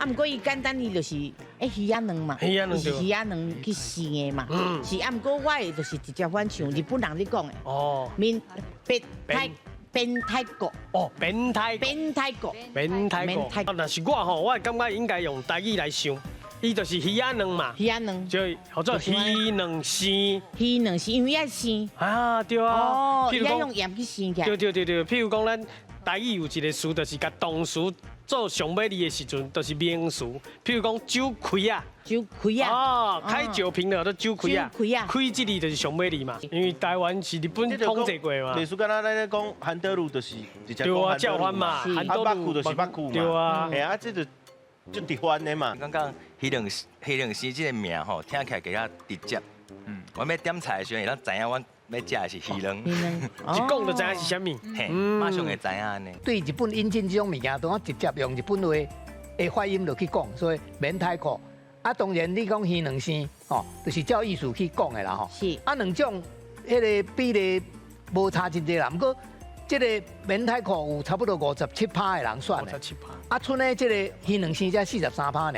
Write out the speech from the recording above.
啊，毋過伊簡單，伊就是魚仔卵嘛，魚仔卵。是魚仔卵去生的嘛。是啊，毋過我的就是直接反像日本人咧講的。明變太變太國。哦，變態。變太國。變態國。啊，若是我吼，我會感覺應該用台語來想，伊就是魚仔卵嘛。魚仔卵。就叫做魚卵生。魚卵生，因為愛生。啊，對啊。哦，伊愛用鹽去生起來。對對對對，譬如講咱台語有一個詞，就是共動詞做上尾字的時陣，就是名詞。譬如講酒開啊。酒開啊。哦，開酒瓶的都酒開啊。酒開啊。開這字就是上尾字嘛，因為台灣是日本統治過嘛。類似敢若咱咧講韓德魯就是直接對啊，照翻嘛。啊，目睭就是目睭嘛。對啊。嘿啊，這就就直翻的嘛。感覺魚卵生這個名吼，聽起來比較直接。我欲點菜的時陣，會當知影阮欲食的是魚卵。一講就知影是啥物。嘿，馬上會知影按呢。對日本引進這種物件，都直接用日本話的發音落去講，所以明太子。啊，當然你講魚卵生，吼，就是照意思去講的啦，吼。啊，兩種彼个比例無差真濟啦，毋過這个明太子有差不多57趴的人選的。57趴。啊，賰呢這个魚卵生才43趴爾。